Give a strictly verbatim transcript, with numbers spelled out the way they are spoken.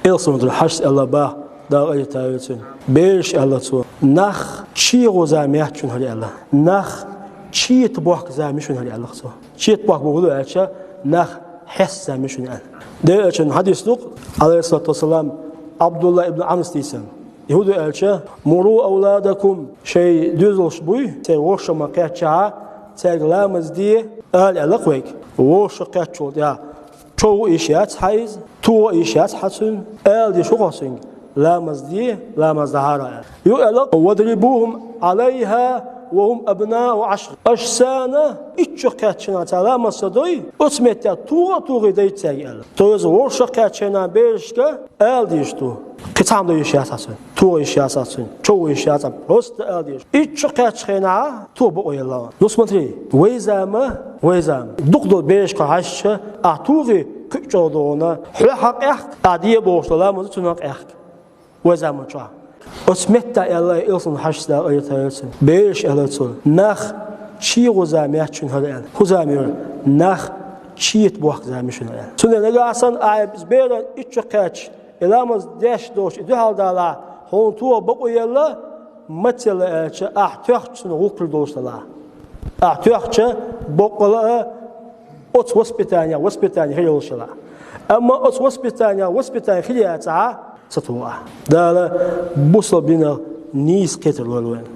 Элсаматра Хьажас аьлла бах, Дала къахетам бе цунна. Бераш, аьлла цо, нах чу гӀо зама яц шуна хӀара аьлла. Нах чу бохка зама я шуна хӀара аьлла цо. Чу бохка бохург аьлча, нах хьеста зама я шуна аьлла. Делан элчан хьадис ду-кх, Ӏалайхи ссалату вассалам, Ӏабдуллахь ибн Ӏамрас дийцина. Из фу ду аьлча: «Муру авладакум», шоай доьзалш буй, шоай вошамах кхаьчача, цаьрга ламаз де, ала аьлла-кх вайга. Вошах кхаьчачул тӀехьа чов йиш яц хьа иза, тоха йиш яц хьа цунна, ала дезаш ва-кх хьо цунга: «Ламаз де, ламаз дӀахьара», аьлла. Юха аьлла: «Вадрибухум Ӏалайхьа ва хӀум абнаъу Ӏашр». Аша царна итт шо кхаьчача хана цар ламаз ца дой, оцу метте тоха а тухий дайта цаьрга аьлла. То есть вошах кхаьчача хана берашка ала дезаш ду. Кхин цхьа хӀума де йиш яц хьа цунна, тоха йиш яц хьа цунна, чов йиш яц хьа, просто ала дезаш. Итт шо кхаьчача хана тоха бакъо елла. Ну смотри, вай зама, вай зама. Дукха долу берашка хьаьжча, ахь тухий кхин а чӀогӀа догӀуна, хьоьххьа къехка, ахь де бохуш долу ламаз цунах къехка. Вай заман чохь. Оцу метта аьлла Элсаматра Хьажас, Дала къахетам бе цунна. Бераш, аьлла цо, нах чу гӀо зама яц шуна хӀара аьлла. ХӀун зама яра? Нах чу бохка зама я шуна аьлла. Цундела нагахь санна ахь иза беран итт шо кхаьчча, и ламаз деш долуш, и дуьхьал далахь, хьуна тоха бакъо елла, мацалла аьлча, ахь тоьхча цунна гӀуллакх хир долуш делахь. Ахь тоьхча, боккъала а оцу воспитаниех воспитание хир йолуш делахь. Амма оцу воспитаниех воспитание хир яцахь, ца тоха ахь. Дала бусалба динах нийса кхетар лойла вайна.